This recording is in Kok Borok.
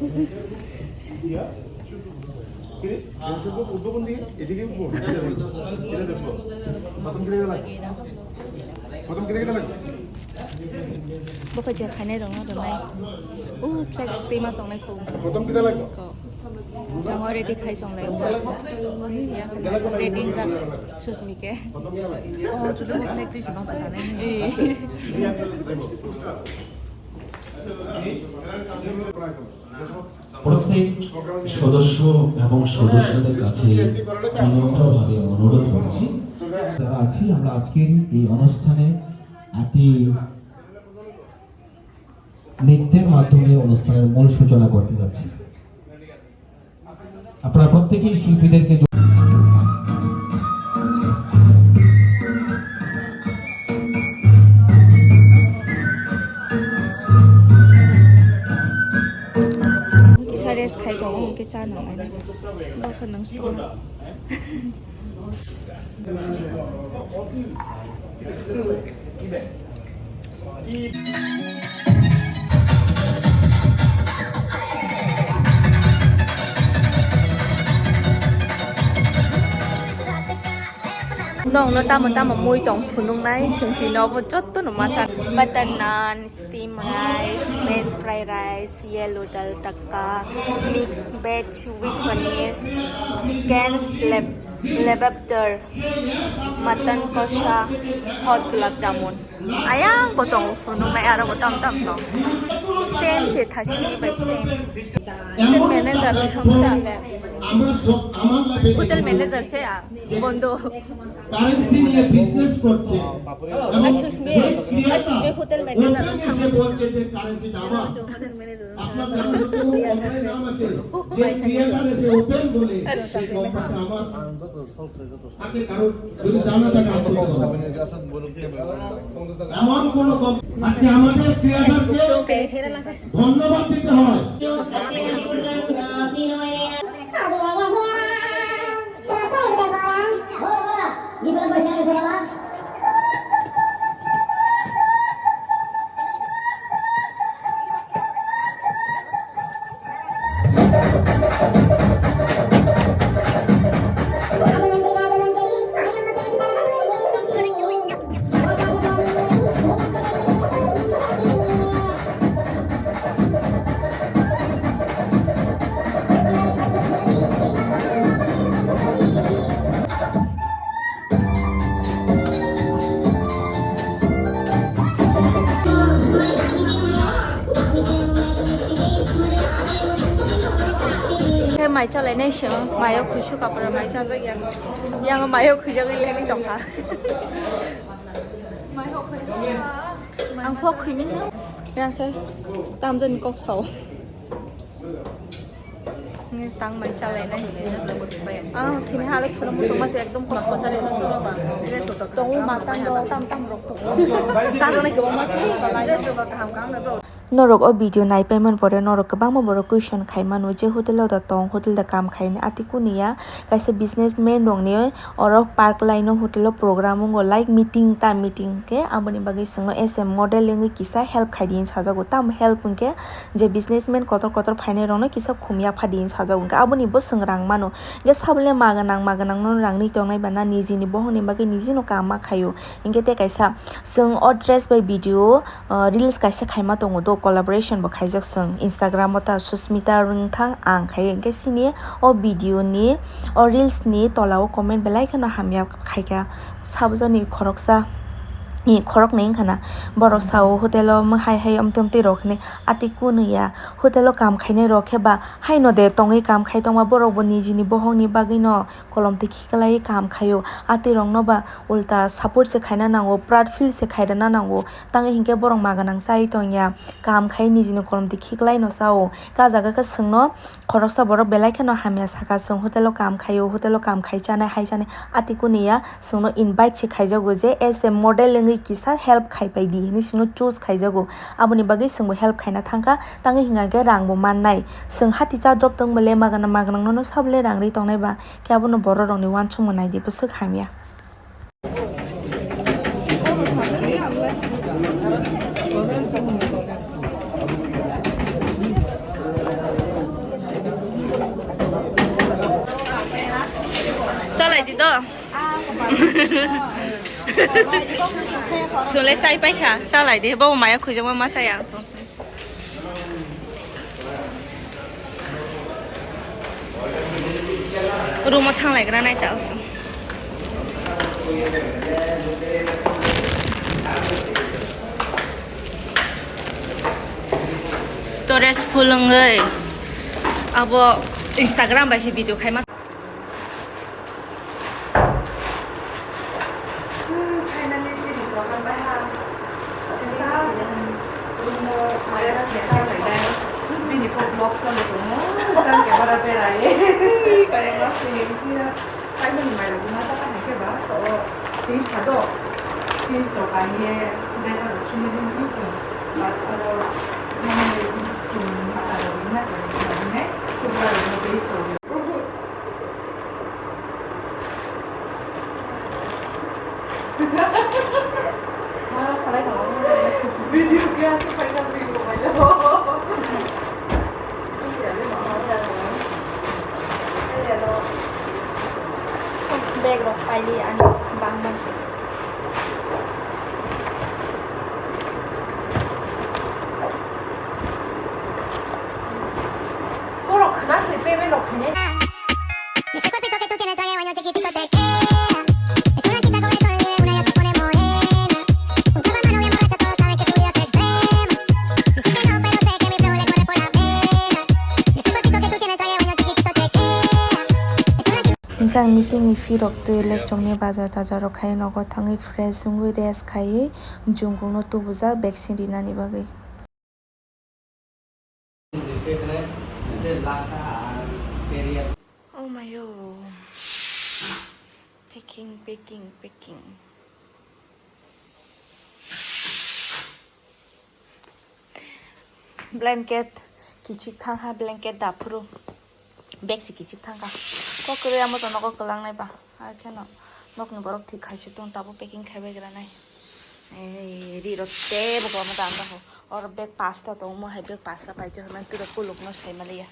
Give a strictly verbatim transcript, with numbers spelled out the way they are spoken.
এদিকে উঠবো কোন দিকে? এদিকে উঠবো। এটা দেখবো। প্রথম কেটে গেল। প্রথম কেটে গেল। Bo khe je khainai rwngna rwnai. O flag twima tongnai kho. Kotom kida lagbo? Kho. Ang already khai tonglai. Ya, khe ready jak Susmi khe. Oh, chulo bo flag twi sima bachanai. প্রত্যেক সদস্য এবং সদস্যদের কাছে বিনম্রভাবে অনুরোধ করছি, যারা আছি, আমরা আজকের এই অনুষ্ঠানে একটি নৃত্যের মাধ্যমে অনুষ্ঠানের মূল সূচনা করতে যাচ্ছি। আপনারা প্রত্যেকেই শিল্পীদেরকে Kisa rest khai tongo, hwnkhe cha nang lainai. Bo khe nang sitwma. Nokno tamo tamo mui tong phunuknai, swngti no bo jotto no ma cha. Butter naan, steam rice, veg fried rice, yellow dal takka, mix veg with paneer, chicken leb-, lebab dar, mutton kosha, hot gulab jamun. Ayang bo tongo phunuknai, aro bo tam tam tong. Same se thasini bai same. Hotel manager thangsa le. Hotel manager se a bondo. Currency নিয়ে বিজনেস করছে এবং আশুষ মি-, যে ক্রিয়াটা আশুষ me hotel manager open এসে বলছে যে কারেন্সি ডাবল। আপনার যারা নতুন কোম্পানির নাম আছে, যে ক্রিয়াটার এসে ওপেন বলে, সেই কোম্পানিটা আমার। আগে কারো যদি জানা থাকে, আপনি বলুন। এমন কোনো কোম্প-, আজকে আমাদের ক্রিয়েটারকে ধন্যবাদ দিতে হয়। Khe mai chalainai se, mayo khuisu kapra mai chajak ya. Yang mayo khuijagwi leni tongkha. Ang phok khuimin no. Yang khe tamjani kok sao. Nge tang mai chalainai. Ah, thini halo thula muchung mase ekdom kok. Tongo ma tang do, tam tam rok tongo. Chajaknai kwbangma se. Dress rok kaham kaham na bro. Norok o video naipaimani pore norok kwbangma borok question khaimano je hotel o da tong, hotel da kam khaini ati kuniya kaisa businessman rokni oro park line o hotel o program wngo, like meeting ta meeting khe aboni bagwi chwngno as a model wngwi kisa help khaidi hinwi sajago. Tamo help hwnkhe je businessman kotor kotor phainairokno kisa khum yaphadi hinwi sajago, hwnkhe aboni bo chwng rang mano. Hwnkhe sabole ma gwnang ma gwnangno rangni tongnai ba na nijini bohongni bagwi nijino kaam ma khaio. Hwnkhe tei kaisa chwng o dress bai video, uh, reels kaisa khaima tongo do, collaboration bo khaijak chwng Instagram o ta Susmita Rwngthang ang khai, hwnkhe chini o video ni o reels ni tola o comment belai kheno hamya khaikha. Sabujani khoroksa, i, khoroknwi wngkha na, borok sao hotel o mwhai hai amtwmtwi rok hinwi ati kunu ya, hotel o kam khainai rok khe ba haino de tongwi kam khai tongma borok bo nijini bohokni bagwi no kolom twi khiklaiwi kaham khaio. Atwi rokno ba ulta support se khaina nango, proud feel se khairwna nango. Tangwi hinkhe borok ma gwnang chai tongya, kaham khai nijini kolom twi khiklai no chao. Ka jaga khe chwngno khoroksa borok belai kheno hamya saka, chwng hotel o kaham khaio, hotel o kaham khai chanai hai chanai ati kuniya chwngno invite se khaijago je as a model wngwi kisa help khai pai di hinwi chwngno choose khaijago. Aboni bagwi chwngbo help khaina thangkha, tangwi hinkha khe rangbo mannai. Chwng hati cha drop tongba le magana maganang nono sabole rang ri tongnai ba. Khe abono borok rokni uansukma naidi, bwswk hamya. Salai di do. Sole chai pai kha, salai di. Bo maya khujama ma chaya. Room o thanglaigra nai ta oso. Storage full wngwi abo Instagram bai se video khaima. Finally, chini program bai ha. Kisa, um, room o maya kisa khaidai. Bini kok vlog choli tongo. Jang ke bara berai. Kaya ma feeling kaya. Kaimani mai rok ma ta kaham khe ba. To o tei sado. Tei so kaiye beza rok sumi ring tung. But oro mane tung mata rok ring na kaya khe ba ne. Kubra rok no tei so. Bag rok paili ani bangma se. Borok khna se payment rok khainai. Ese cuerpito que tú tienes, trae baño chiquitito te queda. Es una quita con eso, le una ya se pone morena. Un trago de mano bien borracha, todos saben que su vida es extrema. Dice que no, pero sé que mi flow le corre por la pena. Ese cuerpito que tú tienes, trae baño chiquitito te queda. Es una quita. Hingke ang meeting ni fee rok twi lek chongni bazar tazar rok khai nogo thangwi fresh wngwi rest khaiwi Jungkook no tubujak vaccine rinani bagwi. Oh my god. Packing, packing, packing. Blanket kichik thang ha, blanket daphuru. Bag se kichik thang kha. Kok kwrwi amo to nogo kwlang nai ba. Ar kheno nokni borok thik khai se tong, tabuk packing khai bai gra nai. Ei, ri rok tebo kwbangma dam rok. Oro bag pasta tongo, mo hai bag pasta paikhe hwnwi twrwk kuluk no sai maliya.